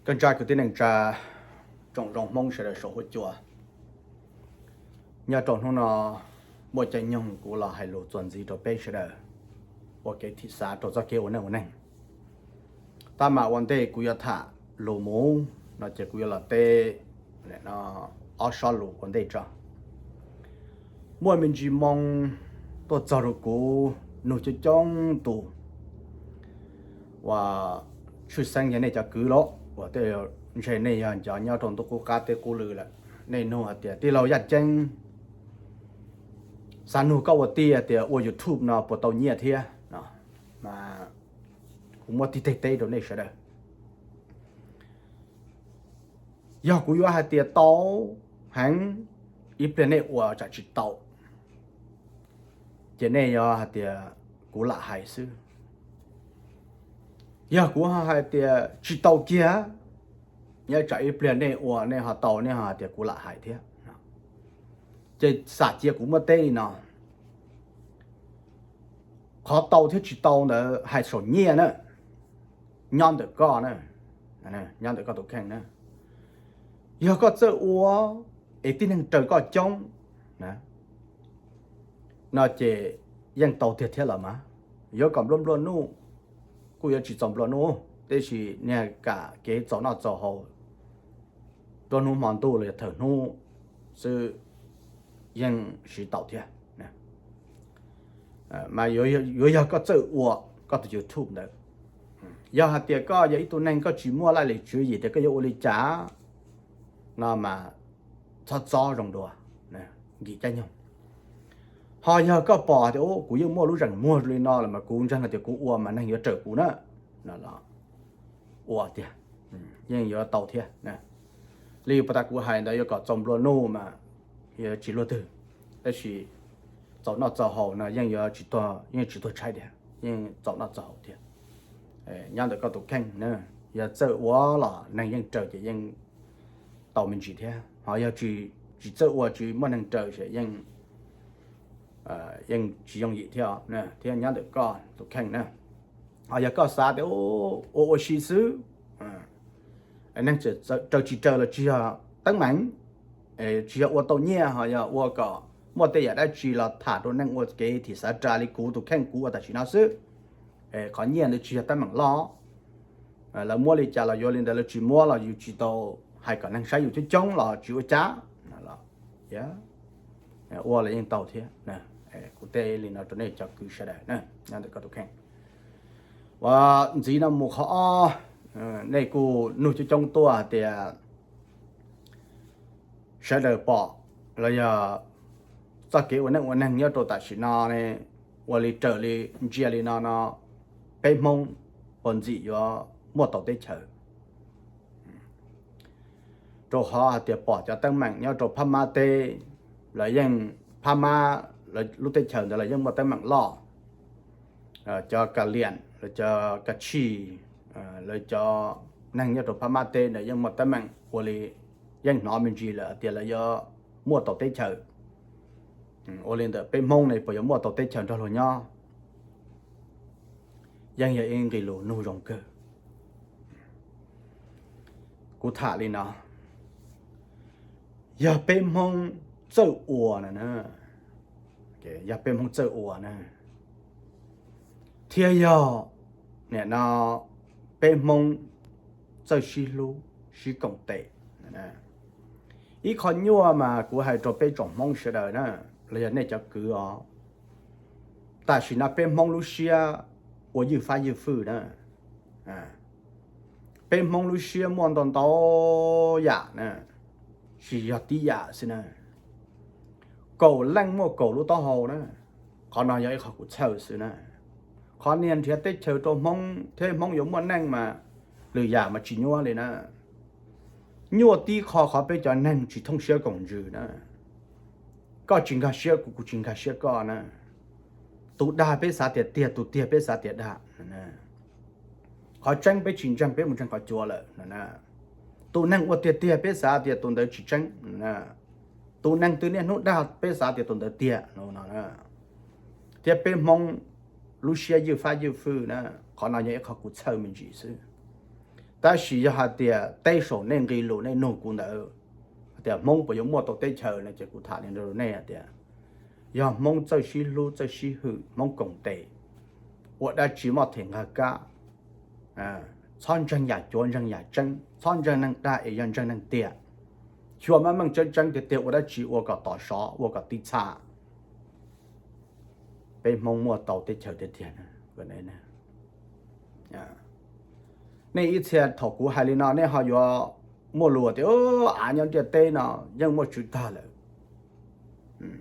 Koj ntsa kwv tij neej tsa, tsoom zoo Hmoob sawv daws saum huab cua. Nyob rau hnub no, muaj caij nyoog kuv los hais lus txuas ntxiv rau peb sawv daws ua kev thim xav rau txoj kev ua neej ua neeg. Tab mas ua ntej kuv yuav tham lus mus no ces kuv yuav los teb ob sob lus ua ntej tso. Muaj me ntsis moo tuaj txog rau kuv nug coob coob tus uas tshwj xeeb yog nej cov kwv los uas tej ntshe nej yog cov nyob rau ntuj qub qab teb qub lw lawm. Nej nug hais tias tij laug Yaj Ceeb, xav nug koj ua tij hais tias ua YouTube no puas tau nyiaj thiab no? Mas kuv muab tig teg teb rau nej sawv daws. Yog kuv yuav hais tias tau heev, ib pliag nej ua tsam tsis tau, ces nej yuav hais tias kuv lam hais xwb. Yog kuv hais tias tsis tau kiag, nyob tsam ib pliag nej ua nej ho tau nej ho hais tias kuv lam hais thiab. Ces xam cia kuv muab teb li no. Qhov tau thiab tsis tau ntawd hais saum nyiaj na, nyob ntawm koj na, nyob ntawm koj tus kheej na. Yog koj txawj ua es tib neeg raws koj coob no ces yeej tau tiag thiab los mas. Yuav kom nplua nplua nuj kuj yuav tsis txaus nplua nuj, tiam sis niag kam kev txaus noj txaus haus nruab hnub hmo ntuj los yog thawm hnub xwb yeej siv tau thiab. Mas yuav yog koj txawj ua koj tus YouTube ntawd. Yog hais tias koj yog ib tug neeg koj tsis muaj laj lim tswv yim tias koj yuav ua li cas no mas txhob txob zoo dua, nkim caij nyoog. Ho yog koj pom tias kuv yeej muaj lub zeem muag li no lawm mas kuv ntseeg hais tias kuv ua mas neeg yuav raws kuv na, no los ua tiag, yeej yuav tau thiab. Li puas tas kuv hais ntawd yuav kom txaus nplua nuj mas yuav tsis luaj twg, tab sis txaus noj txaus haus no yeej yuav tsis tuag, yeej tsis tuag tshaib tiag, yeej txaus noj txaus haus thiab. Nyob ntawm koj tus kheej na, yog txawj ua los neeg yeej raws ces yeej tau me ntsis thiab, ho yog tsis txawj ua tsis muaj neeg raws ces yeej yeej tsis yooj yim thiab, thiab nyob ntawm koj tus kheej na. Ho yog koj xav tias ua ua si xwb, neeg raws tsis raws los tsis yog teeb meem, tsis yog ua tau nyiaj, ho yog ua kom muaj tej yam dab tsi los tham rau neeg ua kev thim xav ras li kuv tus kheej kuv ua tam sim no xwb. Qhov nyiaj ntawd tsis yog teeb meem loj, lawv muab li cas los yuav li ntawd, lawv tsis muab los yus tsis tau hais kom neeg saib yus coob coob los tsis ua cas, ua los yeej tau thiab. Kuv teb li no rau nej cov kwv sawv daws nyob ntawm koj tus kheej. Ua ntxiv no mus qhov ob, nej kuj nug coob coob tuaj hais tias sawv daws pom los yog txoj kev ua neej ua neeg nyob rau tam sim no ne, ua li raws li ntsia li no no, peb Hmoob puas ntxim yuav muaj tau teb chaws? Rau qhov hais tias pom cov teeb meem nyob rau Phab Mab teb, lawv yeej, Phab Mab lub teb chaws ntawd lawv yeej muaj teeb meem loj. Cov Ka Liam, lawv cov Ka Tshij, lawv cov neeg nyob rau Phab Mab teb ntawd yeej muaj teeb meem ua li yeej hnov me ntsis lawm tias lawv yuav muaj tau teb chaws. Ua li ntawd peb Hmoob ne puas yuav muaj tau teb chaws nrog luag nyob? Yeej yog ib nqe lus nug zoo kawg. Kuv tham li no, yog peb Hmoob txawj ua na, yog peb Hmoob txawj ua na, thiab yog nim no peb Hmoob txawj sib hlub sib koom tes, ib qho nyuaj mas kuv hais rau peb tsoom Hmoob sawv daws na, los yog nej cov kwv os, tam sim no peb Hmoob lub siab ua ywj fab ywj fwj na. Peb Hmoob lub siab muaj ntau ntau yam na, tsis yog tib yam xwb na. Kaum leej muaj kaum lub taub hau na. Qhov no yog ib qho kuv txhawj xwb na. Qhov niag nrhiav teb chaws rau Hmoob thiab Hmoob yuav muaj neej mas lwm yam mas tsis nyuaj li na. Nyuaj tib qho, qhov peb cov neeg tsis thooj siab koom ntsws na. Koj tsis nkag siab kuv, kuv tsis nkag siab koj na. Tus dag peb xav tias tiag, tus tiag peb xav tias dag. Qhov tseeb peb tsis ntseeg, peb mus ntseeg qhov cuav lawm. Tus neeg ua tiag tiag peb xav tias tus ntawd tsis tseeb. Tus neeg twg niaj hnub dag peb xav tias tus ntawd tiag no. Thiab peb Hmoob lub siab ywj fab ywj fwj na, qhov no yog ib qho kuv txhawj me ntsis xwb. Tab sis yog hais tias teb saum nej nqi lus nej nug kuv ntawd, hais tias Hmoob puas yuav muaj tau teb chaws no ces kuv tham li no rau nej hais tias, yog Hmoob txawj sib hlub txawj sib hwm, Hmoob koom tes, ua dab tsi muaj them nqag kab, txhob ntseeg yam cuav ntseeg yam tseeb, txhob ntseeg neeg dag es yog ntseeg neeg tiag. Xyuas meej meej tseeb tseeb tiag tiag ua dab tsi ua kom tov sov ua kom tiv txha, peb Hmoob muaj tau teb chaws tiag tiag. Nej ib txhia thaum kuv hais li no nej ho yuav muaj lus tias av nyob ntiaj teb no yeej muaj tswv tag lawm,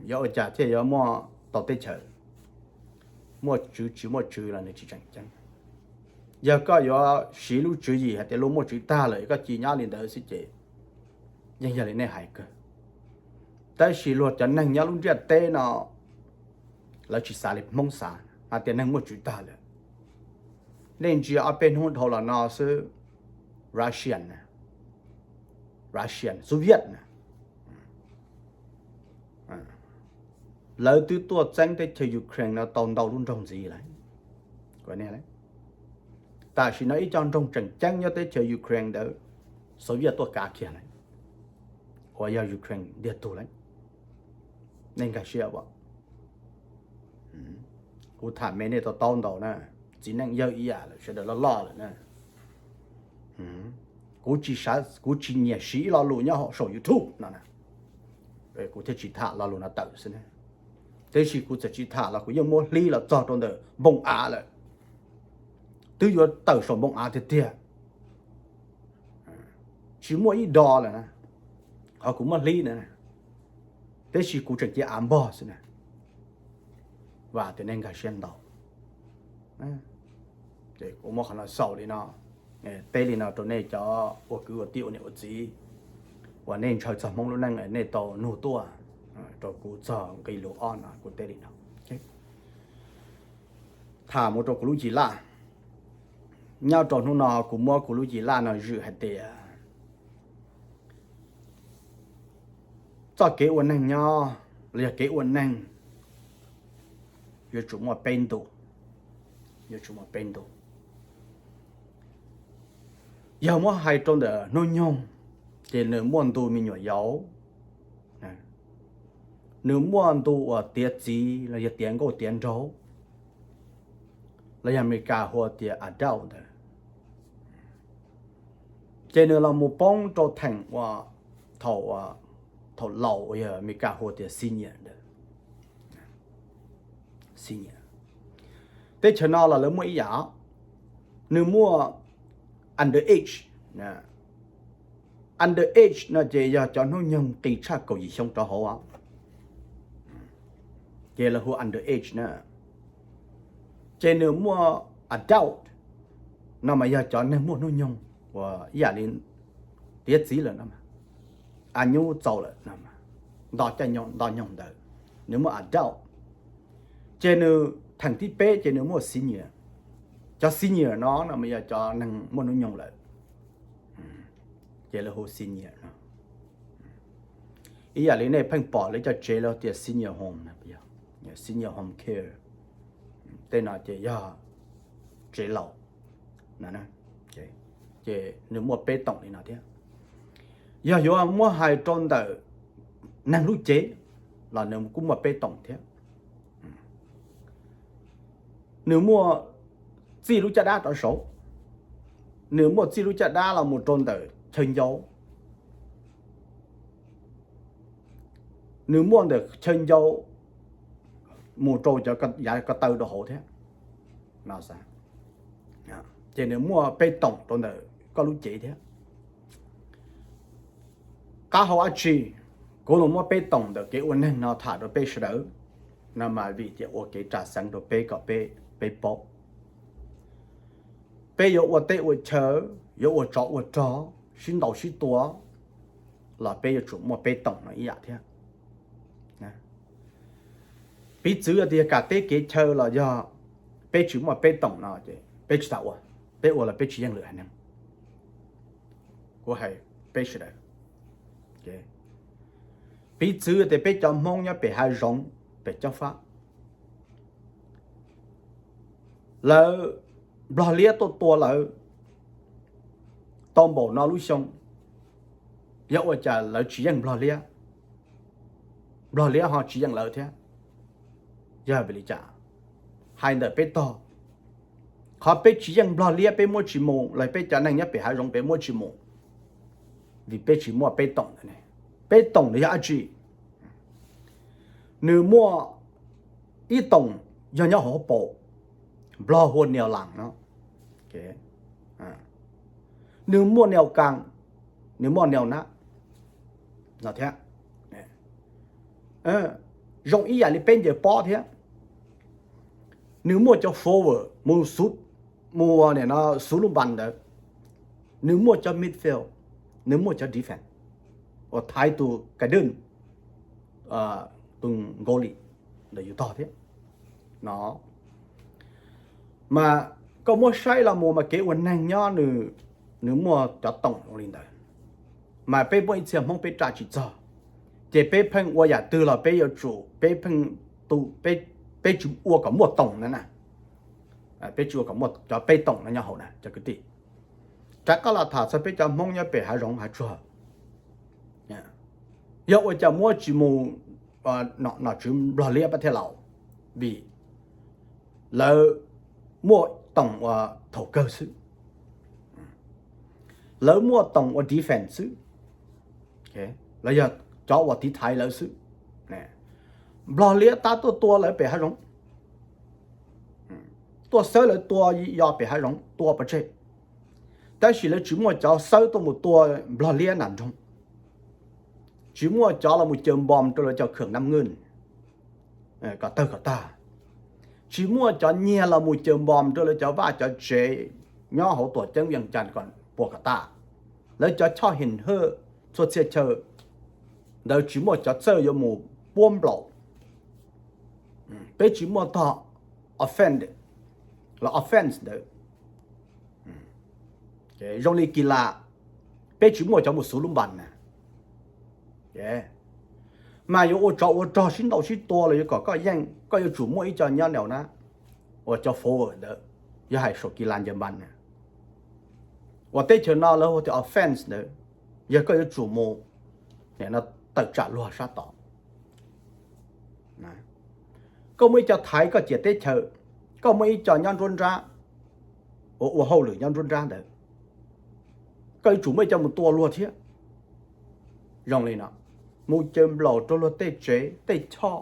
yuav ua cas thiaj yuav muaj tau teb chaws? Muaj tswv tsis muaj tswv los nws tsis tseem ceeb. Yog koj yuav siv lub tswv yim hais tias luag muaj tswv tag lawm koj cia nyob li ntawd xwb ces yeej yog li nej hais kawg. Tab sis luag cov neeg nyob lub ntiaj teb no lawv tsis xav li Hmoob xav hais tias neeg muaj tswv tag lawm. Nej ntsia ob peb hnub dhau los no xwb, Russian, Russian, Soviet na, lawv twb tuaj txeeb teb chaws Ukraine no tau ntau lub nroog ntxiv lawm. Tam sim no ib co nroog tseem ceeb nyob teb chaws Ukraine ntawd, Soviet tuaj kav kiag lawm, uas yog Ukraine ntiag tug lawm. Nej nkag siab, kuv tham me nej to taub ntau na, txiv neej yawg ib yam lawm sawv daws loj loj lawm na. Kuv tsis nyiam siv ib lo lus nyob saum YouTube no, kuv thiaj tsis tham lo lus no tawm xwb na. Tiam sis kuv txawm tsis tham los kuv yeej muab hlib los txog rau ntawm npoo av lawm, twb yuav tawm saum npoo av tiag tiag, tsis muaj ib do lawm na, qhov kuv muab hlib na, tiam sis kuv tseem cia av npog xwb na. Vam tias nej nkag siab ntau. Ces kuv muab qhov no xaus li no, teb li no rau nej cov ua kwv ua tij ua niam ua txiv uas nej ntshaw txog Hmoob lub neej nej tau nug tuaj rau kuv txog nqi lus ob no kuv teb li no. Tham mus rau kuv lub cim laj, nyob rau hnub no kuv muab kuv lub cim laj no zwm hais tias txoj kev ua neeg nyob los yog kev ua neeg yuav tsum muaj peb ntu, yuav tsum muaj peb ntu. Yog muab hais rau ntawm hnub nyoog, ces nws muaj ntu me nyuam yaus, nws muaj ntu uas tiav txiv los yog tiav nkauj tiav nraug, los yog Amelikas hu tias adult ntawd, ces nws los mus poob rau theem uas thaum, thaum laus uas yog Amelikas hu tias senior ntawd. Senior, teb chaws no los lawv muaj ib yam, nws muaj under age. Under age no ces yog cov hnub nyoog qis tshaj kaum yim xyoo rov hauv, ces lawv hu under age na. Ces nws muaj adult no mas yog cov neeg muaj hnub nyoog uas ib yam li tiav txiv lawm no, a nyub txaus lawm, nto caij nto nyoog ntawd, nws muaj adult. Ces nws theem thib peb ces nws muaj senior. Cov senior no no mas yog cov neeg muaj hnub nyoog lawm, ces lawv hu senior no. Ib yam li nej pheej pom lawv cov tsev lawv tias senior home, senior home care, tej no ces yog tsev laus. Ces nws muaj peb toom li no thiab. Yog yuav muab hais rau ntawm neeg lub cev los nws kuj muaj peb toom thiab. Nws muaj txij lub caj dab rov saud, nws muaj txij lub caj dab los mus rau ntawm chaw ncau, nws muaj ntawm chaw ncau mus rau cov yav ko taw rau hauv thiab. Ces nws muaj peb toom rau ntawm koj lub cev thiab. Qab hau dab tsi kuv los muab peb toom ntawm kev ua neeg no tham rau peb sawv daws no mas vim tias ua kev tsa xeev rau peb kom peb paub. Peb yuav ua teb ua chaw, yuav ua tsov ua rog, sib ntaus sib tua, los peb yuav tsum muaj peb toom no ib yam thiab. Piv txwv tias yog kam teb kev chaw los yog peb tsis muaj peb toom no ces peb tsis tas ua, peb ua los peb tsis yeej lwm haiv neeg. Kuv hais peb sawv daws, piv txwv tias peb cov Hmoob nyob pem hav zoov, pem cob fab, lawv Nplog liab tuaj tua lawv, tau npaum no lub xyoo, yog ua cas lawv tsis yeej Nplog liab, Nplog liab ho tsis yeej lawv thiab? Yog vim li cas? Hais ntawm peb tog, qhov peb tsis yeej Nplog liab peb muab tsis mus los peb cov neeg nyob pem hav zoov peb muab tsis mus, vim peb tsis muaj peb toom ntawd. Peb toom ntawd yog dab tsi? Nws muaj ib toom yog nyob hauv paus, Nplog hu ua nias las no, nws muaj nias kas, nws muaj nias nab no thiab. Zoo ib yam li peb ncaws pob thiab, nws muaj cov forward mus xub, mus ua niam no xub lub npas ntawd, nws muaj cov midfield, nws muaj cov defence uas thaiv tus kas dej tus nkaus li ntawm yus tog thiab no. Mas koj muab saib los mus mas kev ua neeg nyob nws, nws muaj cov toom zoo li ntawd, mas peb muaj ib txhia Hmoob peb ram tsis txog, ces peb pheej ua yam twg los peb yuav tsum peb pheej tu, peb tsis ua kom muaj toom na na. Peb tsis ua kom muaj cov peb toom no nyob hauv na cov kwv tij. Rov qab los tham txog peb cov Hmoob nyob pem hav zoov hav tsuag, yog ua cas muab tsis mus nom tswv Nplog liab pab thiaj laus? Vim lawv muaj toom ua thaum kawg xwb, lawv muaj toom ua defence xwb, los yog cov uas tiv thaiv lawv xwb. Nplog liab tab tuaj tua lawv pem hav zoov, tuaj xawb lawv tua yos pem hav zoov tua pov tseg, tab sis lawv tsis muaj cov xawb tuaj mus tua Nplog liab nram nroog, tsis muaj cov los mus caws npom rau lawv cov khwm nab ngwj kom tawg kom tag, tsis muaj cov nyiag los mus caws npom rau lawv cov vaj cov tsev nyob hauv tuam ceeb Vias Cas kom puas kom tag, lawv cov choj him hwj txhua txhia chaw ntawd tsis muaj cov txawj yuav mus puab nplaum. Peb tsis muaj tog offend los offence ntawd. Zoo li kis las, peb tsis muaj cov mus xuv lub npas na, mas yuav ua tsov ua rog sib ntaus sib tua los yuav kom koj yeej, koj yuav tsum muaj ib co nyob nraum na, uas cov forward ntawd, yog hais saum kis las ncaws npas na, uas teb chaws no lawv hu tias offence ntawd, yog koj yuav tsum mus tawm tsam luag sab tod. Koj muaj ib co thaiv koj ciam teb chaws, koj muaj ib co nyob nruab nrab, uas ua hauj lwm nyob nruab nrab ntawd, koj yuav tsum muaj ib co mus tua luag thiab. Zoo li no, mus caws nplaum rau luag tej tsev tej choj,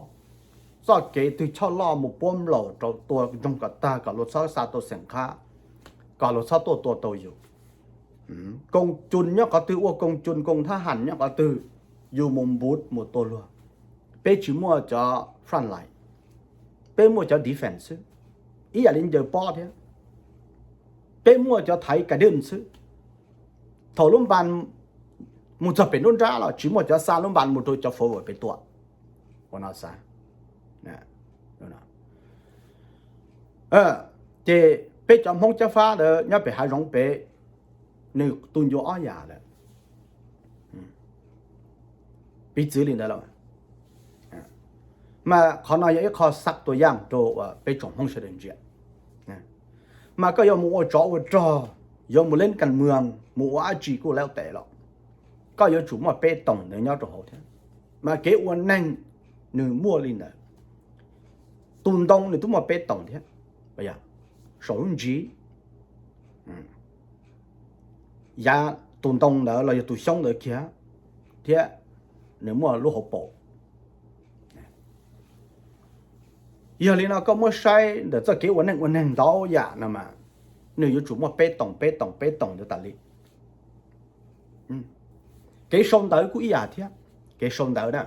txoj kev twg choj loj mus puab nplaum rau tua nroog kom tag kom luag txhob xa tau xeem qhab, kom luag txhob tuaj tua tau yus. Koos cun nyob qhov twg, ua koos cun koos thab ham nyob qhov twg, yus mus npuv mus tua luag. Peb tsis muaj cov front line, peb muaj cov defence xwb, ib yam li ncaws pob thiab. Peb muaj cov thaiv kas dej xwb, thaum lub npas mus txog pem nruab nrab los tsis muaj cov xa lub npas mus rau cov forward pem tua. Ua no xav, ces peb cov Hmoob Cob Fab ntawd nyob pem hav zoov pem, nws tu ncua ob yam lawm. Piv txwv li ntawd los mas qhov no yog ib qho xav tua yaj rau peb tsoom Hmoob sawv daws ntsia. Mas koj yuav mus ua tsov ua rog, yuav mus leej kas mwam mus ua dab tsi kuj lawm tes los, koj yuav tsum muaj peb toom ntawd nyob rau hauv thiab. Mas kev ua neeg nws muaj li ntawd. Tus ntoo nws twb muaj peb toom thiab, saum lub ntsiv, yav tus ntoo ntawd los yog tus xyoob ntawd kiag, thiab nws muaj lub hauv paus. Yog li no koj muab saib ntawm txoj kev ua neej ua neeg ntau yam no mas, nws yuav tsum muaj peb toom peb toom peb toom ntawd tas li. Kev sau ntawv kuj ib yam thiab, kev sau ntawv na,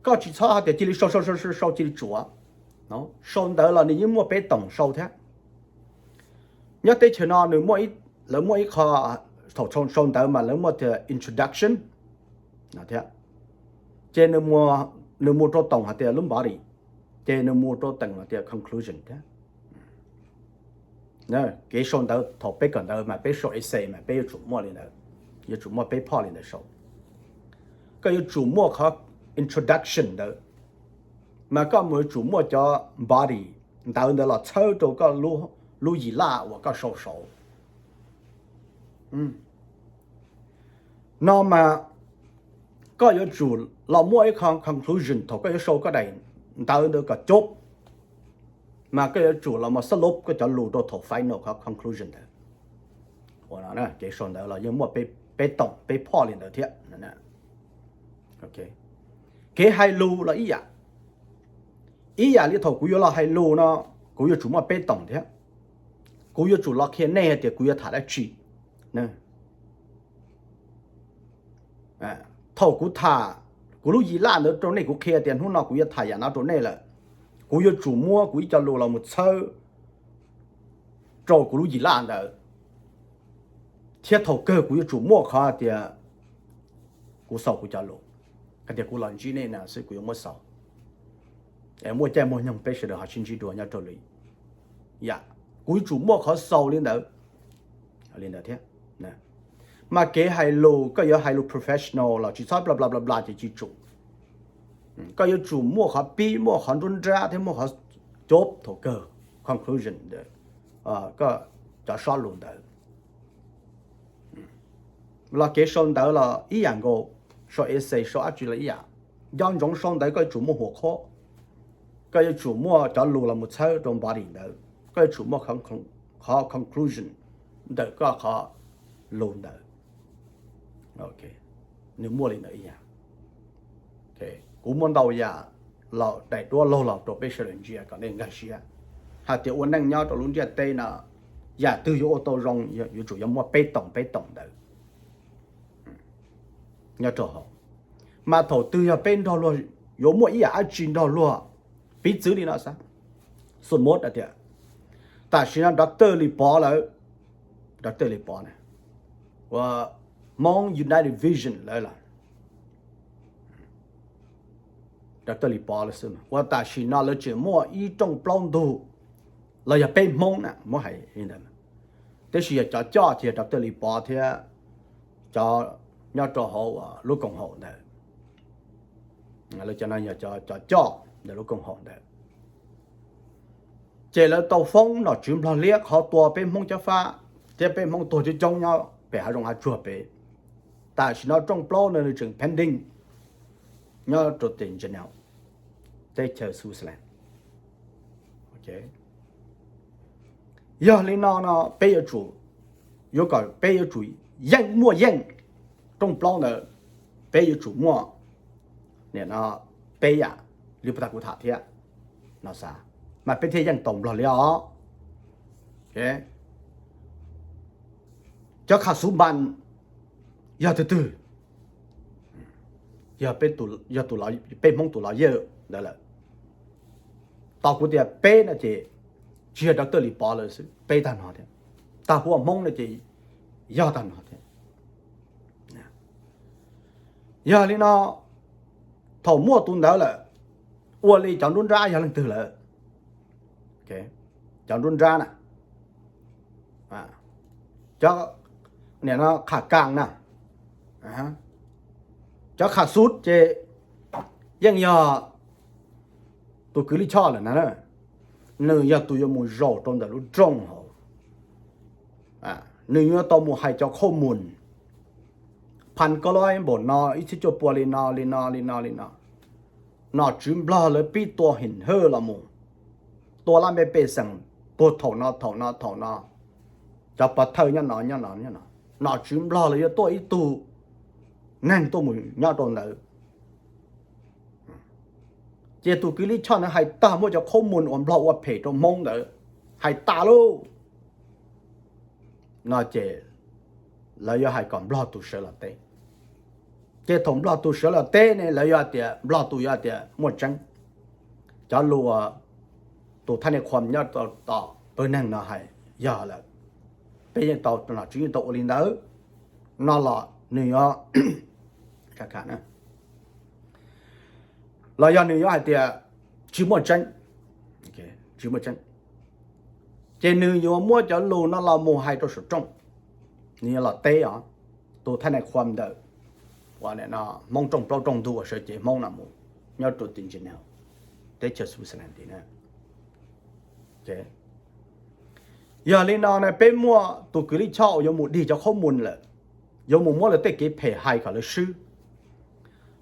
koj tsis txhob hais tias cia li sau sau sau sau cia li tsuav. Sau ntawv los nws yeej muaj peb toom sau thiab. Nyob teb chaws no nws muaj, lawv muaj ib qho, thaum sau ntawv mas lawv muaj tias introduction thiab, ces nws mus rau toom hais tias lub body, ces nws mus rau toom hais tias conclusion thiab. Kev sau ntawv thaum peb kawm ntawv mas peb sau essay mas peb yuav tsum muaj li ntawd, yuav tsum muaj peb phoj li ntawd sau. Koj yuav tsum muaj qhov introduction ntawd, mas koj mus yuav tsum muaj cov body ntawv ntawd los txhawb rau koj lub yim laj uas koj sau saud. No mas koj yuav tsum los muaj ib qho conclusion thaum koj yuav sau koj daim ntawv ntawd kom coob, mas koj yuav tsum los mus xab lub koj cov lus rau thaum final qhov conclusion ntawd. Ua no kev sau ntawv los yeej muaj peb toom peb phoj li ntawd thiab. Kev hais lus los ib yam, ib yam li thaum kuv yuav los hais lus no, kuv yuav tsum muaj peb toom thiab. Kuv yuav tsum los qhia nej hais tias kuv yuav tham dab tsi. Thaum kuv tham kuv lub yim laj ntawd rau nej, kuv qhia tias hnub no kuv yuav tham yam no rau nej lawm, kuv yuav tsum muab kuv ib co lus los mus txhawb rau kuv lub yim laj ntawd, thiab thaum kawg kuv yuav tsum muaj qhov tias kuv xaus kuv cov lus, hais tias kuv los ntsib nej no xwb kuv yuav muab xaus. Es muaj caij muaj nyoog peb sawv daws ho sib ntsib dua nyob rau lwm yam, kuv yuav tsum muaj qhov xaus li ntawd. Li ntawd thiab. Mas kev hais lus koj yuav hais lus professional los tsis txhob bla bla bla bla ces tsis tsum. Koj yuav tsum muaj qhov pib, muaj qhov nruab nrab thiab muaj qhov coob thaum kawg, conclusion ntawd, koj cov sob lus ntawd. Los kev sau ntawv los ib yam nkaus, sau essay sau dab tsi los ib yam. Nco ntsoov sau ntawv koj yuav tsum muaj huam qhuab, koj yuav tsum muaj cov lus los mus txhawb rau body ntawd, koj yuav tsum muaj qhov conclusion ntawm koj qhov lus ntawd. Nws muaj li ntawd ib yam. Kuv muaj ntau yam los daim duab laug los rau peb sawv daws ntsia kom nej nkag siab hais tias ua neej nyob rau lub ntiaj teb no, yam twg yuav ua tau zoo yuav tsum yog muaj peb toom peb toom ntawd nyob rau hauv. Mas thaum twg yog peb nrog luag yuav muaj ib yam dab tsi nrog luag, piv txwv li no xav, xus mos hais tias tam sim no Doctor Lis Pov lawv, Doctor Lis Pov na, ua Hmoob United Vision lawv los, Doctor Lis Pov lawv xwb uas tam sim no lawv tseem muaj ib rooj plaub ntug los yog peb Hmoob na muab hais li ntawd, tab sis yog cov coj ces yog Doctor Lis Pov thiab cov nyob rau hauv lub koom haum ntawd, lawv cov no yog cov coj ntawm lub koom haum ntawd. Ces lawv tau foob nom tswv Nplog Liab qhov tua peb Hmoob Cob Fab thiab peb Hmoob tuag coob coob nyob pem hav zoov hav tsuag pem. Tam sim no rooj plaub no nws tseem pending nyob rau teb Geneva, teb chaws Switzerland. Yog li no no peb yuav tsum, yuav kom peb yuav tsum yeej muaj yeej rooj plaub ntawd, peb yuav tsum muaj nim no peb yam li puag ta kuv tham thiab no xav, mas peb thiaj yeej tau Nplog Liab os. Cov kha xuv npas yog twg twg? Yog peb Hmoob tus lawyer ntawd lawm. Tos kuv tias peb no ces tsis yog Doctor Lis Pov lawm xwb, peb tag no thiab. Tag huab Hmoob no ces yog tag no thiab. Yog li no, thaum muaj tus ntawd lawm, ua li cov nruab nrab yog leej twg lawm? Cov nruab nrab na, cov nim no qham kas na, cov qham xuv ces yeej yog tus kwv Lij Choj lawm na. Nws yog tus yuav mus zaum rau ntawm lub rooj hauv, nws yuav tau mus hais cov khauj mus, phav koj lob npaum no, ib txhiab cuaj pua li no li no li no li no. Nom tswv Nplog lawv pib tua him hawj los mus, tua laj mej pej xeem puag thaum no thaum no thaum no, cov pov thawj nyob no nyob no nyob no. Nom tswv Nplog lawv yuav tuaj ib tug neeg tuaj mus nyob rau ntawd. Ces tus kwv Lij Choj ntawd hais tag muab cov khauj mus uas Nplog ua phem rau Hmoob ntawd hais tas lauj. No ces lawv yuav hais kom Nplog tus sawv los teb. Ces thaum Nplog tus sawv los teb ne lawv yuav hais tias, Nplog tus yuav hais tias muaj tseeb. Cov lus uas tus thaj nej qhuam nyob tom pawg neeg no hais yog lawm, peb yeej tau, nom tswv yeej tau ua li ntawd no los nws yuav, los yog nws yuav hais tias tsis muaj tseeb, tsis muaj tseeb, ces nws yuav muab cov lus no los mus hais rau saum rooj. Nws yuav los teb os, tus thaj nej qhuam ntawm uas Hmoob rooj plaub rooj ntug uas sawv cev Hmoob no mus nyob rau tim Geneva, teb chaws Switzerland tim na. Yog li no na, peb muaj tus kws lij choj uas yuav mus dig cov qhob mus lawm, yuav mus muab lawv tej kev phem hais kom lawv swb.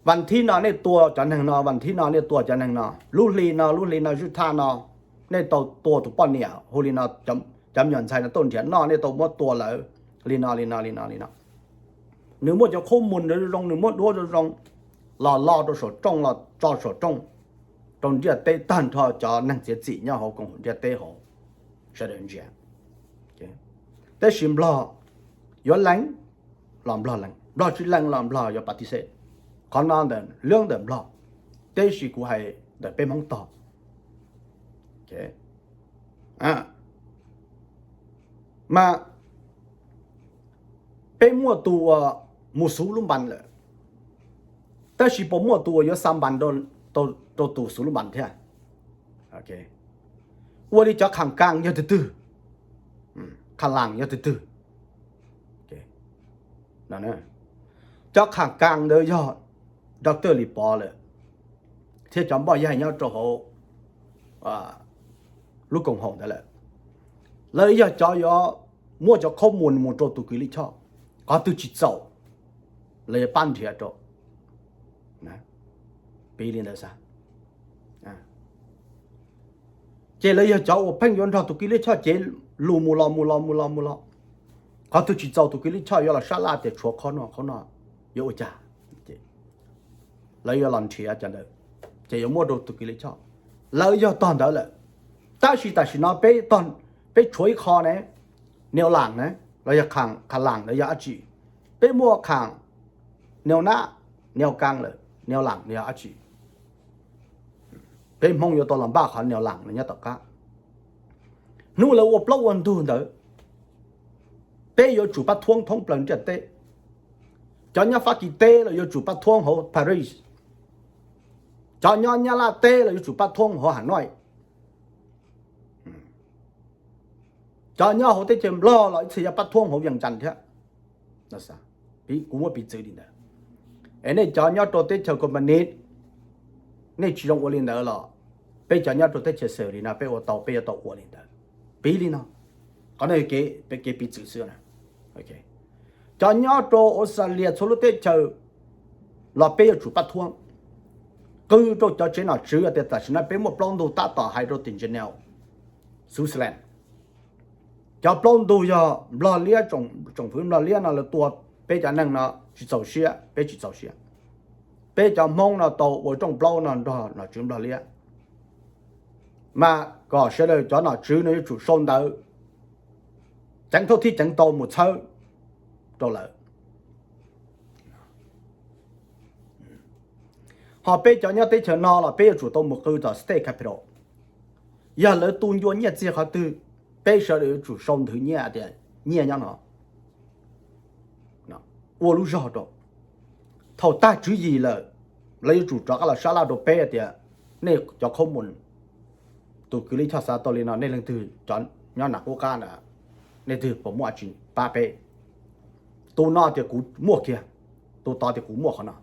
Vas thib no nej tua cov neeg no, vas thib no nej tua cov neeg no, lub hli no, lub hli no, zwj thaj no, nej tau tua tus poj niam hu li no, cov me nyuam ntxhais no tuaj nrhiav noj nej tau muab tua lawv li no li no li no li no. Nws muaj cov qhob mus zoo zoo, nws muaj duab zoo zoo, los lo rau saum rooj, los tso saum rooj, rau ntiaj teb tag nrho cov neeg txiav txim nyob hauv koom haum ntiaj teb hauv sawv daws ntsia. Tab sis Nplog yuav lees los Nplog lees, Nplog tsis lees los Nplog yuav pa ti xej. Qhov no ntawm lub ntawm Nplog, tab sis kuv hais ntawm peb Hmoob tog. Mas peb muaj tus uas mus xuv lub npas lawm, tab sis puas muaj tus uas yuav xa npas rau tus xuv lub npas thiab? Ua li cov kham kas yog twg twg, kham las yog twg twg? Cov kham kas ntawd yog Doctor Lis Pov lawm, thiab cov npoj yaig nyob rau hauv lub koom haum ntawd lawm. Lawv yog cov yuav muab cov qhob mus mus rau tus kws lij choj, qhov twg tsis txaus lawv yuav pab nrhiav rau. Piv li ntawd xav. Ces lawv yog cov uas pheej yuav nrog tus kws lij choj cev lus mus los mus los mus los mus los. Qhov twg tsis txaus tus kws lij choj yuav los sab laj tias tshuav qhov no qhov no yuav ua cas, lawv yuav los nrhiav cov ntawd, ces yuav muab rau tus kws lij choj. Lawv yog tog ntawd lawm, tab sis tam sim no peb, peb tshuav ib qho ne, Niau Lam ne, los yog kham las los yog dab tsi? Peb muaj kham Niau Nab, Niau Kas lawm, Niau Lam los yog dab tsi? Peb Hmoob yuav tau los npaj qhov Niau Lam no nyob tom qab. Hnub lawv ua plaub ua ntug ntawd, peb yuav tsum pab thuab thoob plaws ntiaj teb. Cov nyob Fab Kis teb los yuav tsum pab thuab hauv Paris. Cov nyob Nyab Laj teb los yuav tsum pab thuab hauv Hà Nội. Cov nyob hauv teb chaws Nplog los ib txhia yuav pab thuab hauv Vias Cas thiab. Kuv muab piv txwv li ntawd. Es nej cov nyob rau teb chaws Company, nej tsis zoo ua li ntawd los peb cov nyob rau teb chaws xwm li no peb ua tau, peb yuav tau ua li ntawd. Piv li no, qhov no kev piv txwv xwb. Cov nyob rau Australia txhua lub teb chaws los peb yuav tsum pab thuab, qw rau cov tsev nom tswv tias tam sim no peb muaj plaub ntug tab tom hais rau tim Geneva, Switzerland. Cov plaub ntug yog Nplog Liab, tsoom fwv Nplog Liab no lawv tua peb cov neeg no tsis txaus siab, peb tsis txaus siab. Peb cov Hmoob no tau ua rooj plaub no nrog nom tswv Nplog Liab, mas kom sawv daws cov nom tswv no yuav tsum sau ntawv ceev thauj thib ceev tau mus txhawb rau lawv. Ho peb cov nyob teb chaws no los peb yuav tsum tau mus qw tom state capital. Yog lawv tu ncua nyiaj txiag qhov twg, peb sawv daws yuav tsum sau nthwv nyiaj tias nyiaj nyob no, ua lub zog rau. Thaum tag tswv yim lawm, lawv yuav tsum rov qab los sab laj rau peb tias nej cov qhob mus, tus kws lij choj xav tau li no, nej leej twg cov nyob nram qub qab na, nej twg puas muaj tsis pab peb? Tus no tias kuv muaj kiag, tus tod tias kuv muaj qhov no.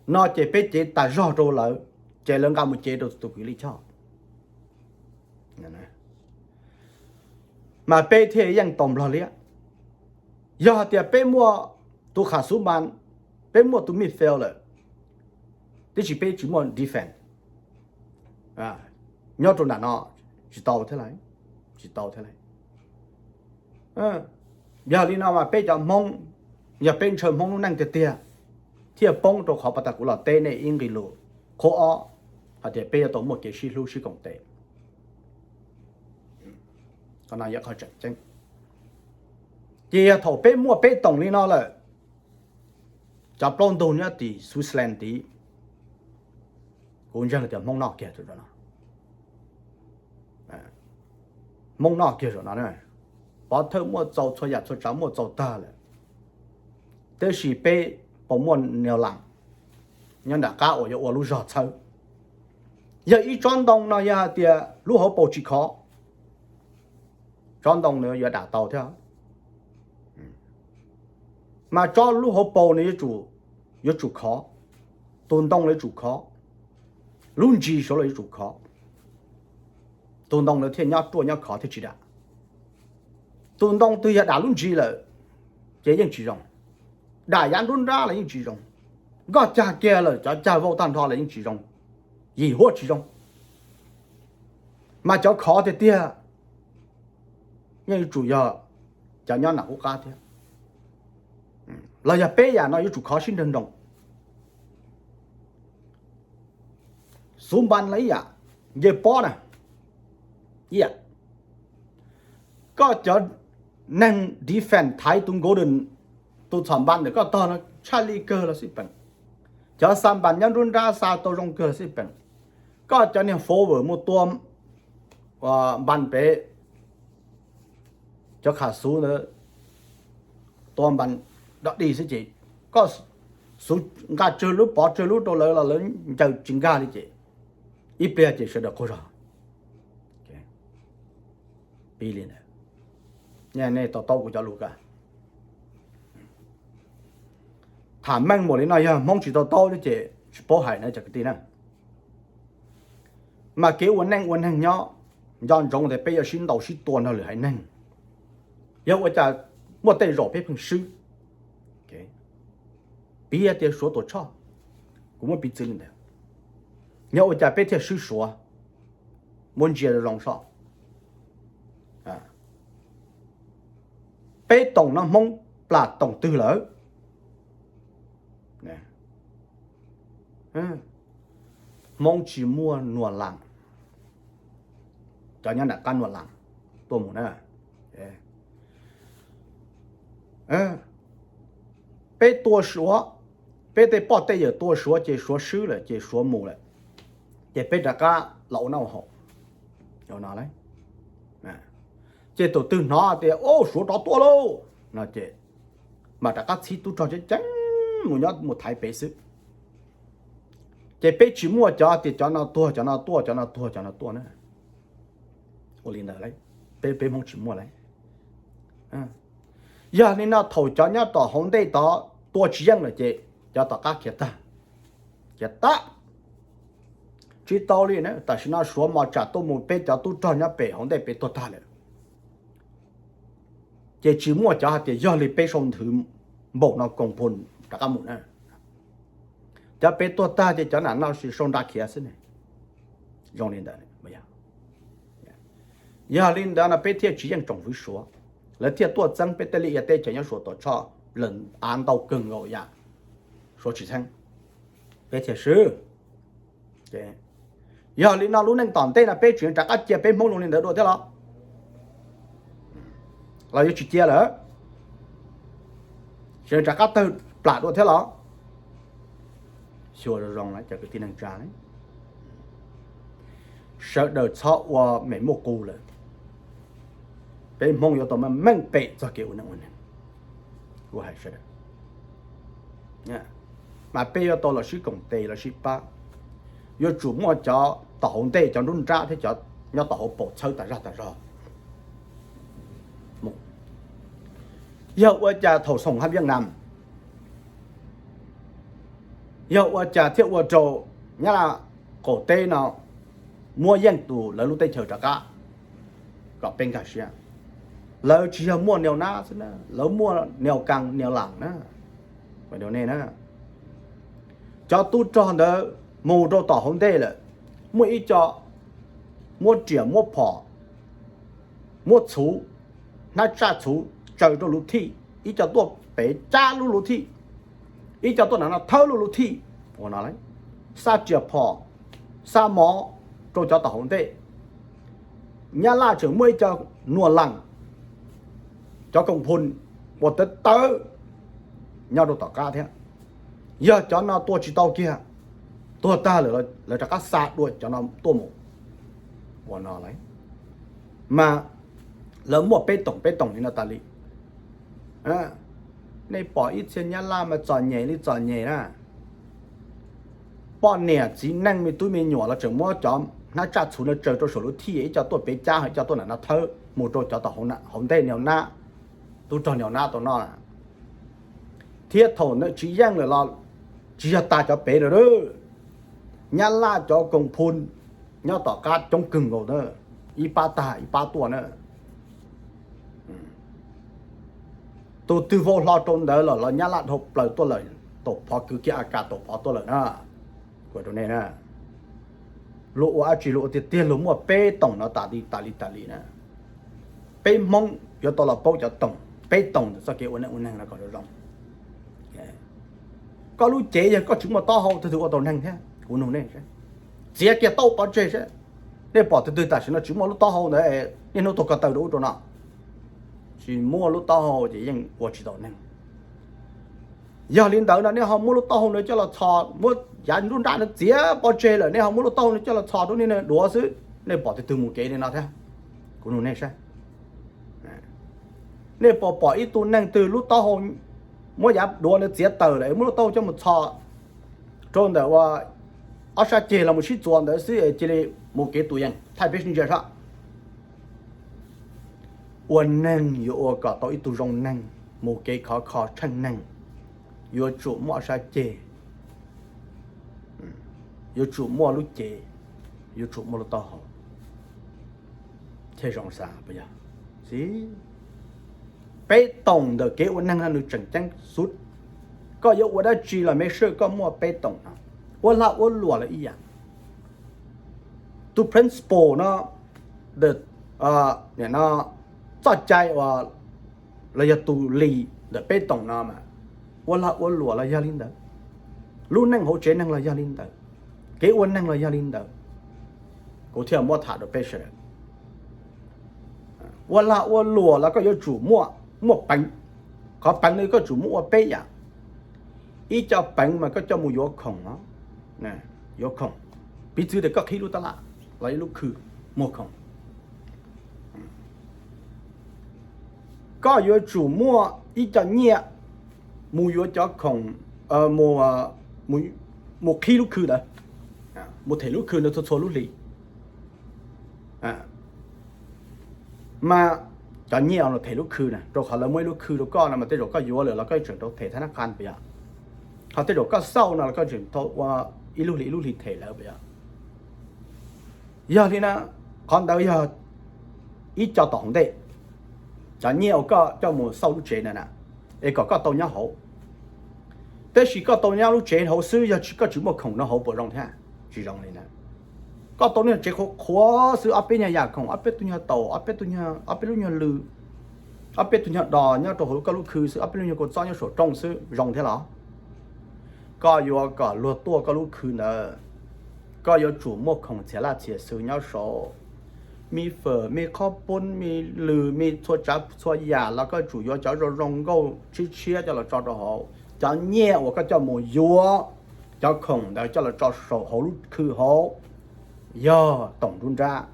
No ces peb cev tas zog rau lawv, ces lawv nqa mus cev rau tus kws lij choj, mas peb thiaj yeej tau Nplog Liab. Yog hais tias peb muaj tus kham xuv mas, peb muaj tus midfield lawm, tiam sis peb tsis muaj defense, nyob rau nram no tsis tau thiab lauj, tsis tau thiab lauj. Yog li no mas peb cov Hmoob, yog peb ntshaw Hmoob lub neej tiag tiag, thiaj poob rau qhov pas tas kuv los teb nej ib nqe lus qhov ob, hais tias peb yuav tau muaj kev sib hlub sib koom tes. Qhov no yog qhov tseem ceeb. Ces yog thaum peb muaj peb toom li no lawm, cov plaub ntug nyob tim Switzerland tid, kuv ntseeg tias Hmoob noj kiag rau no. Hmoob noj kiag zaum no, pov thawj muaj txaus, txhua yam txhua tsav muaj txaus tag lawm, tiam sis peb puas muaj niag lam nyob nram qab uas yuav ua lub zog txhawb? Yog ib tsob ntoo no yog hais tias lub hauv paus tsis khov, tsob ntoo no yuav dam tau thiab. Mas tsob lub hauv paus no yuav tsum khov, tus ntoo yuav tsum khov, lub ntsis saud los yuav tsum khov, tus ntoo no thiaj nyob ruaj nyob khov thiaj tsis dam. Tus ntoo twg yog dam lub ntsis lawm ces yeej tsis zoo, dam yav nruab nrab los yeej tsis zoo, nkoj cag kiag lawm cov cag vau tag nrho los yeej tsis zoo, yim huab tsis zoo. Mas cov khov tiag tiag yeej yuav tsum yog cov nyob nram qub qab thiab, los yog peb yam no yuav tsum khov sib nrag nroos. Xuv npas los ib yam, nce pob na ib yam. Koj cov neeg defense thaiv tus golden, tus txhom npas ntawm koj tog no tshaj li kawg los xij peem, cov xa npas nyob nruab nrab xa tau zoo kawg los xij peem, koj cov niag forward mus tua npas pem cov kham xuv ntawd, tua npas dog dig xwb ces koj xuv nqa tsawg lub pov tsawg lub rau lawv los lawv ncaws tsis nkag li ces ib pliag ces sawv daws qaug zog. Pib li ntawd, nej to taub kuv cov lus kawg. Tham meej mus li no yog Hmoob tsis to taub ces tsis paub hais na cov kwv tij na. Mas kev ua neej ua neeg nyob, nco ntsoov tias peb yuav sib ntaus sib tua nrog lwm haiv neeg. Yog ua cas muaj tej zaum peb pheej swb, piv tias Suav tuam tshoj, kuv muab piv txwv li ntawd, yog ua cas peb thiaj swb Suav? Muab ntsia zoo zoo soj, peb toom no Hmoob plam toom twg lawm? Hmoob tsis muaj nuas las, cov nyob nram qab nuas las tuaj mus na. Peb tua Suav, peb tej poj tej yawm tua Suav ces Suav swb lawm ces Suav mus lawm, ces peb rov qab los ua noj ua haus no. Ces tus twg hnov tias, o, Suav rov tuaj lauj, no ces mam rov qab txhib tub rog ceev ceev mus nyob mus thaiv pem xwb. Ces peb tsis muaj cov tias cov no tuag cov no tuaj cov no tuag cov no tuaj na. Ua li ntawd, peb peb Hmoob tsis muaj lawm. Yog li no thaum cov nyob tom hauv ntej tod tua tsis yeej lawm ces cov tom qab khiav tag, khiav tag. Tsis tau li na, tam sim no Suav mos tsam tuaj mus peb cov tub rog nyob pem hauv ntej pem tuag tag lawm. Ces tsis muaj cov hais tias yog li peb sau nthwv npaum no koom phu rov qab mus na. Cov pem tuag tag ces cov nam no sau nra khiav xwb ne. Zoo li ntawd, yog li ntawd no peb thiaj tsis yeej tsoom fwv Suav, lawv thiaj tuaj txeeb peb tej liaj ia teb chaws nyob Suav tuam tshoj lawm av ntau kawg nkaus yam Suav tsis txheeb, peb thiaj swb. Yog li no lub neej tom ntej no peb tseem rov qab cia peb Hmoob zoo li ntawd dua thiab los? Los yuav tsis cia lawm? Tseem rov qab tawg plam dua thiab los? Xyuas zoo zoo cov kwv tij neej tsa, sawv daws txhob ua mem muaj qus lawm. Peb Hmoob yuav tau meej pem txog kev ua neej ua neeg. Kuv hais sawv daws, mas peb yuav tau los sib koom tes los sib pab. Yuav tsum muaj cov tom hauv ntej, cov nruab nrab thiab cov nyob tom hauv paus txhawb tas zog tas zog. Yog ua cas thaum xoom hab Viaj Nam, yog ua cas thiaj ua rau Nyab Laj qaum teb no muab yeej tus lawv lub teb chaws rov qab? Kom peb nkag siab, lawv tsis yog muaj niau nab xwb na, lawv muaj niau kas niau las na. Nej na, cov tub rog ntawd mus rau tom hauv ntej lawm, muaj ib co muab riam muab phom, muab txhuv, hnab tsaj txhuv tsaws rau luv thij, ib co tuaj pem cab lub luv thij, ib co tuaj nram no thawb lub luv thij, ua no, xa riam phom, xa mov rau cov tom hauv ntej. Nyab Laj tseem muaj ib co nuas las, cov koom phu uas tawv tawv nyob rau tom qab thiab. Yog cov no tua tsis tau kiag, tuag tag lawm lawv rov qab xa dua cov no tuaj mus, ua no. Mas lawv muaj peb toom peb toom li no tas li. Nej pom ib txhia Nyab Laj mas txom nyem li txom nyem na. Poj niam txiv neej me tub me nyuam los tseem muab cov hnab tsaj txhuv no tsaws rau saum luv thij, ib co tuaj pem cab, ib co tuaj nram no thawb mus rau cov tom hauv ntej niau nab, tub rog niau nab tau noj. Thiab thaum ntawd tsis yeej lawm los tsis yog tas cov pem lawm, Nyab Laj cov koom phu nyob tom qab coob kawg nkaus na, ib pab tag ib pab tuaj na. Tus twg vau hlo rau ntawd los los nyab laj dhau plaws tuaj lawm, taus phov kwv kiag a kas taus phov tuaj lawm na. Kuv rau nej na, luag ua dab tsi luag ua tiag tiag luag muaj peb toom no tas li tas li tas li na. Peb Hmoob yuav tau los paub cov toom, peb toom ntawm txoj kev ua neej ua neeg no kom zoo zoo. Koj lub cev yog koj tsis muaj taub hau twg twg ua tau neeg thiab? Kuv nug nej, txiav kiag taub pov tseg seb. Nej pom tus twg tam sim no tsis muaj lub taub hau ntawd, niaj hnub tuag ko taw rau ub rau no, tsis muaj lub taub hau ces yeej ua tsis tau neeg. Yog li ntawd no nej ho muab lub taub hau no coj los txhos, muab yav nruab nrab no txiav pov tseg lawm nej ho muab lub taub hau no coj los txhos rau nej duav xwb, nej pom tus twg mus kev li no thiab? Kuv nug nej saib, nej puas pom ib tug neeg twg lub taub hau, muab yav duav no txiav tawm lawm muab lub taub hau coj mus txhos rau ntawm ua ob sab ceg los mus sib txuas ntawd xwb cia li mus kev tus yees thaij peb sib ntsia sab? Ua neeg yuav ua kom tau ib tug zoo neeg, mus kev khov kho tsheej neeg, yuav tsum muaj ob sab ceg, yuav tsum muaj lub cev, yuav tsum muaj lub taub hau thiaj zoo xav puas yog? Peb toom ntawm kev ua neeg no nws tseem ceeb xwb. Koj yuav ua dab tsi los me sij koj muaj peb toom no. Ua lag ua luam los ib yam. Tus principle no, txoj cai uas los yog tus lis ntawm peb toom no mas, ua lag ua luam los yog li ntawd, lub neej hauv tsev neeg los yog li ntawd, kev ua neeg los yog li ntawd. Kuv thiaj muab tham rau peb sawv daws. Ua lag ua luam los koj yuav tsum muaj, muaj peev. Qhov peev no koj tsum muaj ua peb yam. Ib co peev mas koj coj mus yuav khoom, yuav khoom, piv txwv tias koj qhib lub tab laj los ib lub khw muag khoom, koj yuav tsum muaj ib co nyiaj mus yuav cov khoom, mus qhib lub khw ntawd, mus them lub khw ntawd txhua txhua lub hlis. Mas cov nyiaj los them lub khw na, rau qhov lawv muaj ib lub khw rau koj no mas tej zaum koj yuav lawm los koj tseem tau them thab nab qha puas yog? Ho tej zaum koj xauj no los koj tseem tau ua ib lub hlis ib lub hlis them lawv puas yog? Yog li na, qhov ntawd yog ib co tom hauv ntej, cov nyiaj uas koj coj mus xauj lub tsev na, es kom koj tau nyob hauv. Tab sis koj tau nyob lub tsev hauv xwb, yog koj tsis muaj khoom nyob hauv puas zoo thiab? Tsis zoo li na. Koj tau nyob tsev qhuav qhuav xwb, ob peb nyuag yam khoom, ob peb tug nyuag taum, ob peb tug, ob peb lub nyuag lw, ob peb tug nyuag dos nyob rau hauv koj lub khw xwb, ob peb lub nyuag kua txob nyob saum rooj xwb, zoo thiab los? Koj yuav kom luag tuaj koj lub khw ntawd, koj yuav tsum muaj khoom txhiam laj txhiam xws nyob saud. Me fawm, me qhob poob, me lws, me txhua tsav txhua yam los koj tsum yuav cov zoo zoo nkauj tshiab tshiab coj los tso rau hauv. Cov nyiaj uas koj coj mus yuav cov khoom ntawd coj los tso saum hauv lub khw hauv, yog toom nruab nrab.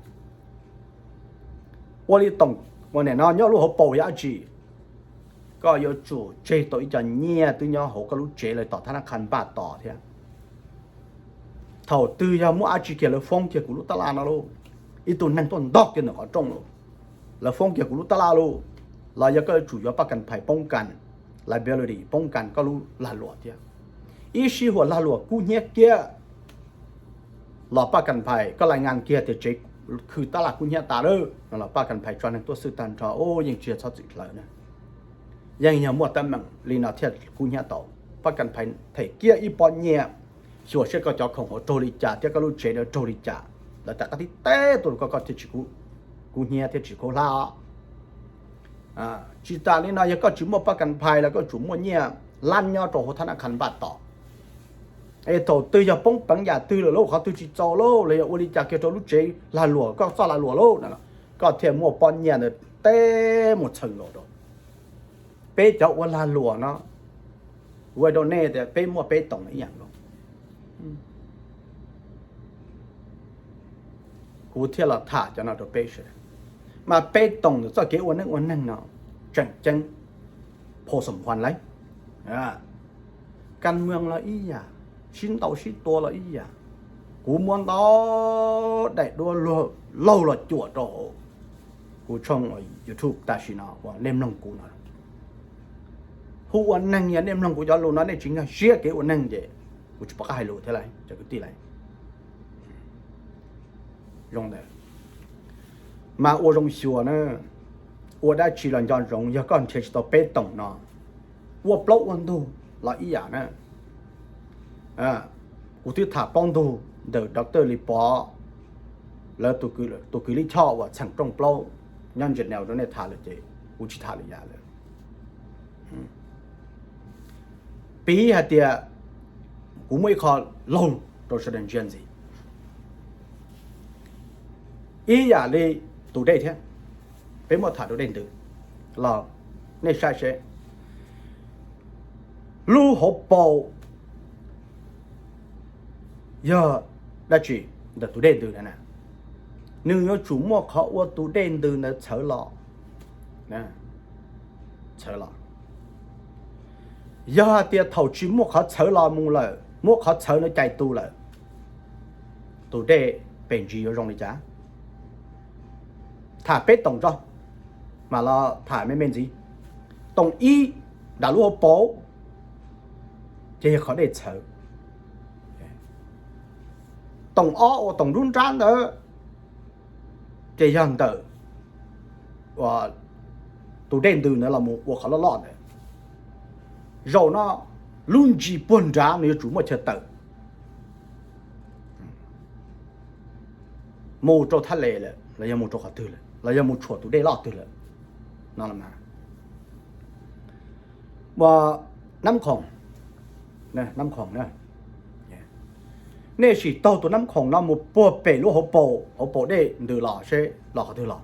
Ua li toom ua nim no nyob lub hauv paus yog dab tsi? Koj yuav tsum tseg tau ib co nyiaj twb nyob hauv koj lub tsev lawv tom thab nab qha npaj tos thiab. Thaum twg yog muaj dab tsi kiag lawv foob kiag kuv lub tab laj no lauj, ib tug neeg tuaj ntog kiag ntawm qhov rooj lauj, lawv foob kiag kuv lub tab laj lauj, los yog koj yuav tsum yuav paj kas phais poob kas, liability poob kas koj lub lag luam thiab. Ib sij huam lag luam kub hnyiab kiag los paj kas phais koj lais ngas kiag tias tsev khw tab laj kub hnyiab tas lawm no los paj kas phais tso neeg tuaj xwb tag nrho, yeej tsis yog txhob txwm hlawv na. Yeej yog muaj teeb meem li no thiaj kub hnyiab tau. Paj kas phais them kiag ib pob nyiaj, xyuam seb koj cov khoom hauv raug li cas thiab koj lub tsev no raug li cas, lawv tas qab tib teb tuaj rau koj, koj thiaj tsis kub hnyiab thiab tsis khaub hlab. Tsis tas li no yog koj tsis muaj paj kas phais los koj tsum muaj nyiaj lab nyob rau hauv thab nab qha npaj tos. Es thaum twg yog poob peev yam twg lawm lauj, qhov twg tsis txaus lauj, los yog ua li cas kiag rau lub tsev lag luam, koj txoj lag luam lauj no, koj thiaj muaj pob nyiaj ntawd teb mus txheem nkaus rau. Peb cov ua lag luam no, ua rau nej tias peb muaj peb toom ib yam nkaus. Kuv thiaj los tham cov no rau peb sawv daws. Mas peb toom ntawm txoj kev ua neej ua neeg no tseem ceeb phau xom phuas lawm. Kas mwm los ib yam, sib ntaus sib tua los ib yam. Kuv muab ntau daim duab luag laug los cuam rau hauv kuv tshooj YouTube tam sim no uas nej mloog kuv no. Hu ua neeg yog nej mloog kuv cov lus no nej tsis nkag siab kev ua neeg ces kuv tsis pom qab hais lus thiab lauj cov kwv tij lauj. Zoo ntawd mas ua zoo xyuas na, Ua dab tsi los nco ntsoov, yog koj nrhiav tsis tau peb toom no, ua plaub ua ntug los ib yam na. Kuv twb tham plaub ntug ntawm Doctor Lis Pov lawv tus kwv Lij Choj uas txheem rooj plaub nyob Geneva rau nej tham lawm ces kuv tsis tham lwm yam lawm. Piv hais tias kuv muaj ib qho laug rau sawv daws ntsia ntxiv, ib yam li tus dej thiab. Peb muab tham tus dej ntws los nej saib seb, lub hauv paus yog dab tsi ntawm tus dej ntws na? Nws yuav tsum muaj qhov ua tus dej ntws ntawd txhawv los, txhawv los. Yog hais tias thaum tsis muaj qhov txhawv los mus lawm, muab qhov txhawv no cais tu lawm, tus dej pem ntsis yuav zoo li cas? Tham peb toom tso, mam los tham me me ntxiv. Toom ib, nram lub hauv paus ces yog qhov dej txhawv. Toom ob uas toom nruab nrab ntawd ces yog ntawm tus dej ntws ntawd los mus ua qhov loj loj ntawd. Zaum no lub ntsis puag nrad nws yuav tsum muaj chaw tawm mus rau thaj les lawm los yog mus rau qhov twg lawm los yog mus tshuam tus dej loj twg lawm no. Ua nab khoom, nab khoom, nej sim taug tus nab khoom no mus puag pem lub hauv paus, hauv paus dej ntws los seb los qhov twg los.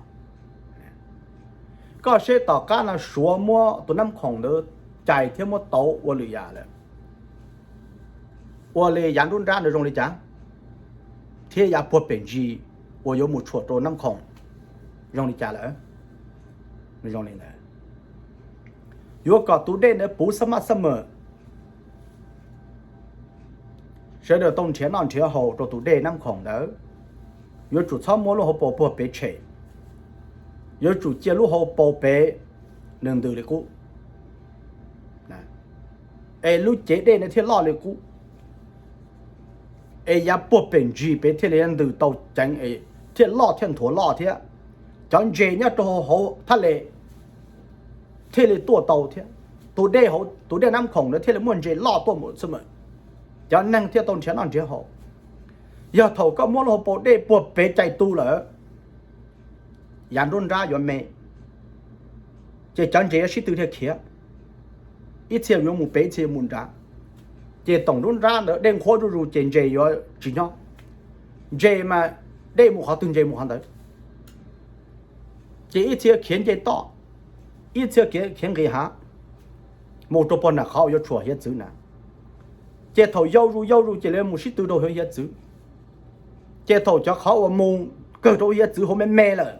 Koj seb tom qab no Suav muab tus nab khoom ntawd cais thiab muab tauv ua lwm yam lawm, ua li yav nruab nrab ntawd zoo li cas, thiab yav puag pem ntsis uas yuav mus tshuam rau nab khoom zoo li cas lawm? Zoo li ntawd, yuav kom tus dej ntawd puv xab maj xab mawm, sawv daws tau nrhiav noj nrhiav haus rau tus dej nab khoom ntawd, yuav tsum txhob muab lub hauv paus puag pem tshem, yuav tsum cia lub hauv paus pem nws ntws li qub, es lub cev dej ntawd thiaj loj li qub, es yav puag pem ntsis pem thiaj li ntws tau ceev es thiaj loj thiaj nthuav loj thiab. Cov ntses nyob rau hauv thaj les thiaj li tuaj tau thiab. Tus dej, tus dej nab khoom ntawd thiaj li muaj ntses loj tuaj mus xwb mas, cov neeg thiaj tau nrhiav noj nrhiav haus. Yog thaum koj muab lub hauv paus dej puag pem cais tu lawm, yav nruab nrab yuav me, ces cov ntses yuav sib tw thiaj khiav, ib txhia yuav mus pem ib txhia yuav mus nrad, ces toom nruab nrab ntawd dej nqhuab zuj zus ces ntses yuav tsis nyob. Ntses mas dej mus qhov twg ntses mus qhov ntawd, ces ib txhia khiav nce toj, ib txhia khiav nqis hav, mus rau puag nram qhov uas yuav tshuam hiav txwv na. Ces thaum yau zus yau zus ces lawv mus sib tw rau hauv hiav txwv, ces thaum cov qhov uas mus kawg rau hiav txwv hauv me me lawm,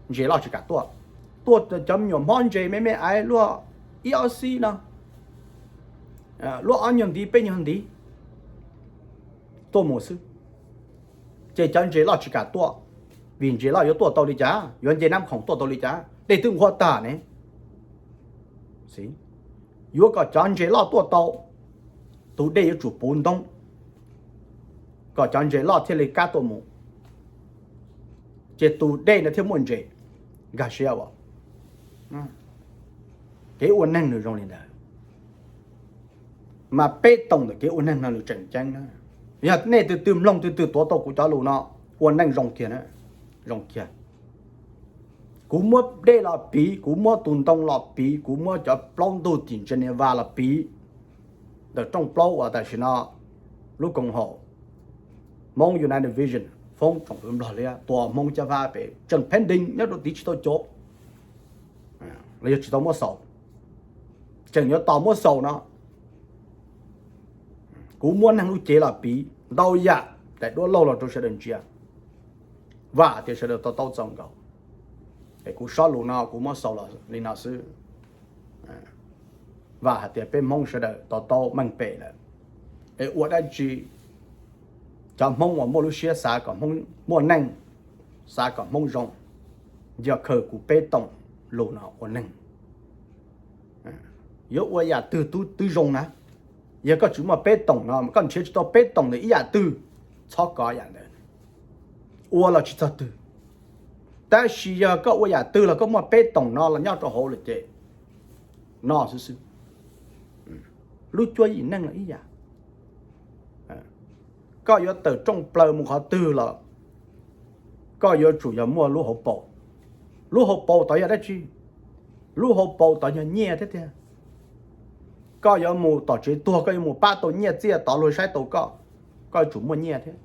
ntses loj tsis kam tuaj. Tuaj cov me nyuam hmob ntses me me aiv luaj ib ob xib no, luaj ob nyuag ntiv peb nyuag ntiv tuaj mus xwb. Ces cov ntses loj tsis kam tuaj, vim ntses loj yuav tuaj tau li cas, yuav nce nab khoom tuaj tau li cas, dej twb nqhuab tag ne. Yuav kom cov ntses loj tuaj tau, tus dej yuav tsum puv ntoob, kom cov ntses loj thiaj li kam tuaj mus, ces tus dej ntawd thiaj muaj ntses. Nkag siab as, kev ua neeg nws zoo li ntawd. Mas peb toom ntawm kev ua neeg no nws tseem ceeb na. Yog nej tus twg mloog tus twg tuav tau kuv cov lus no, ua neej zoo kiag, zoo kiag. Kuv muab dej los piv, kuv muab tus ntoo los piv, kuv muab cov plaub ntug tim Geneva los piv, ntawm rooj plaub uas tam sim no lub koom haum Hmoob United Vision, Hmoob Tsoom Fwv Nplog Liab, tua Hmoob Cab Vab pem tseem pending nyob rau tid tsis tau cov, los yog tsis tau muab xaus, tseem yuav tos muab xaus no. Kuv muab neeg lub cev los piv ntau yam daim duab laug los rau sawv daws ntsia, vam tias sawv daws to taub txaus nkaus. Es kuv sob lus no kuv muab xaus li no xwb. Vam hais tias peb Hmoob sawv daws to taub meej pem lawm, es ua dab tsi cov Hmoob uas muaj lub siab xav kom Hmoob muaj neej, xav kom Hmoob zoo, yog khaws kuv peb toom lus no ua neeg. Yuav ua yam twg twb zoo na. Yog koj tsis muaj peb toom no, koj nrhiav tsis tau peb toom ntawm ib yam twg, txhob kov yam ntawd, ua los tsis txog twg. Tab sis yog koj ua yam twg los koj muaj peb toom no los nyob rau hauv lawm ces no xwb xwb. Lub cuab yim neej los ib yam. Koj yuav tawm rooj plaws mus qhov twg los koj yuav tsum yog muaj lub hauv paus. Lub hauv paus tod yog dab tsi? Lub hauv paus tod yog nyiaj thiab tiag. Koj yuav mus tom tsev tuag koj yuav mus pab tau nyiaj txiaj tod luag saib tau koj, koj yuav tsum muaj nyiaj thiab.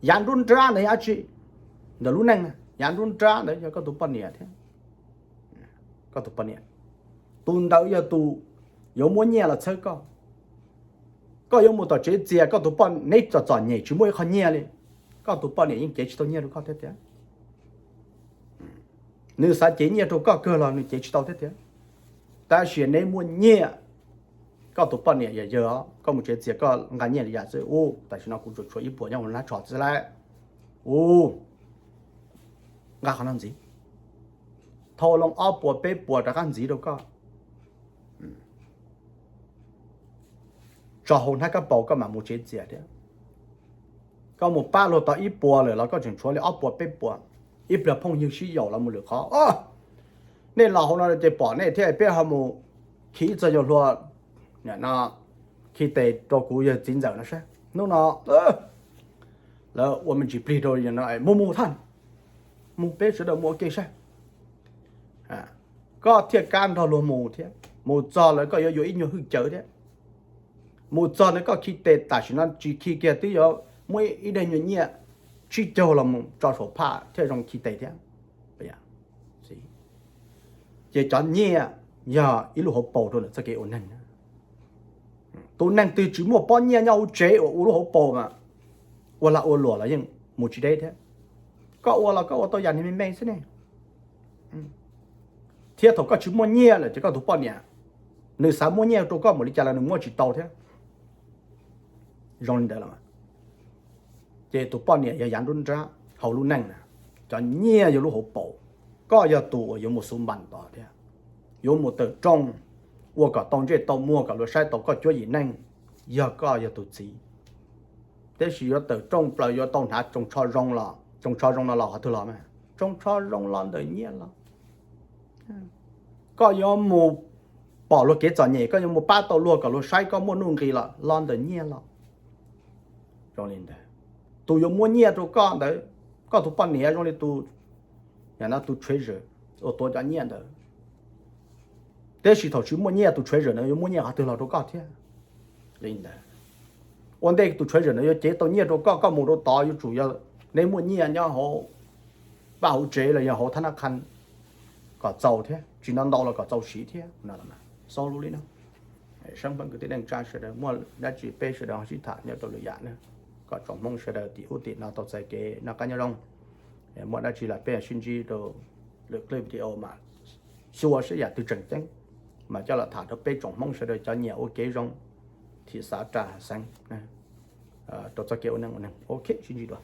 Yav nruab nrab ntawd yog dab tsi? Ntawm lub neej, yav nruab nrab ntawd yog koj tus poj niam thiab. Koj tus poj niam, tus ntawd yog tus yuav muab nyiaj los txhawb koj. Koj yuav mus tom tsev txias koj tus poj, neb txom txom nyem tsis muaj ib qho nyiaj li, koj tus poj niam yeej cev tsis tau nyiaj rau koj thiab tiag. Nws xav cev nyiaj rau koj kawg los nws cev tsis tau thiab tiag. Tab sis neb muaj nyiaj, koj tus poj niam yog yawg os, koj mus tsev txias koj nqa nyiaj li yam xwb, u, tam sim no kuv tsuas tshuav ib puas nyob hauv hnab tsho xwb lauj, u, nqa qhov no ntxiv, thau loo ob puas peb puas rov qab ntxiv rau koj, tso hauv hnab kab paus koj mam mus tsev txias thiab. Koj mus pab luag tau ib puas lawm los koj tseem tshuav li ob puas peb puas. Ib pliag phooj ywg sib yaum los mus lwm qhov, nej los hauv no ces pom nej thiab, peb ho mus khi ib txog yawg hluas no khi tes rau kuv yawg txiv ntxawm no saib. Hnub no lawv ua me ntsis plig rau no, mus mus thaj, mus peb sawv daws mus ua ke saib. Koj thiaj kam nrog luag mus thiab, mus txog lawm koj yuav yuav ib nyuag hwj cawv thiab. Mus txog ntawd koj khi tes tam sim no tsis khi kiag twb yuav muab ib daim nyuag nyiaj tsib caug los mus tso saum phaj thiaj zoo khi tes thiab. Ces cov nyiaj yog ib lub hauv paus rau ntawm txoj kev ua neeg. Tus neeg twg tsis muaj pob nyiaj nyob hauv tsev uas ua lub hauv paus mas ua lag ua luam los yeej mus tsis deb thiab. Koj ua los koj ua tau yam niag me me xwb ne. Thiab thaum koj tsis muaj nyiaj lawm ces koj tus poj niam, nws xav muab nyiaj rau koj npaum li cas los nws muab tsis tau thiab. Zoo li ntawd los ces tus poj niam yog yav nruab nrab hauv lub neej na, cov nyiaj yog lub hauv paus, koj yog tus uas yuav mus xuv npas tod thiab, yuav mus tawm rooj, ua kom tau ntsej tau muag kom luag saib tau koj cuab yim neej, yog koj yog tus txiv. Tab sis yuav tawm rooj plaws yuav tau hnav tsoos tsho zoo los, tsoos tsho zoo no los qhov twg los mas? Tsoos tsho zoo los ntawm nyiaj los. Koj yuav mus pom luag kev txom nyem, koj yuav mus pab tau luag kom luag saib koj muaj nuj nqis los los ntawm nyiaj los. Zoo li ntawd, tus yuav muab nyiaj rau koj ntawd, koj tus poj niam zoo li tus, tus treasurer uas tuav cov nyiaj ntawd. Tab sis thaum tsis muaj nyiaj tus treasurer ntawd yuav muab nyiaj qhov twg los rau koj thiab? Li ntawd, ua ntej tus treasurer ntawd yuav cev tau nyiaj rau koj, koj mus rau tod yuav tsum yog neb muaj nyiaj nyob hauv vaj hauv tsev los yog hauv thab nab qha kom txaus thiab, tsis ntau ntau los kom txaus siv thiab no. Xaus lus li no, sab pab kwv tij neej tsa sawv daws muaj dab tsi peb sawv daws ho sib tham nyob rau lwm yam na, kom tsoom Hmoob sawv daws tim ub tim no tau txais kev noj qab nyob zoo. Muaj dab tsi los peb sib ntsib rau lwm clip video mas xyuas saib yam twg tseem ceeb mas coj los tham rau peb tsoom Hmoob sawv daws cov nyiam ua kev zoo, thim xav ras xeev rau txoj kev ua neej ua neeg. Ok, sib ntsib dua.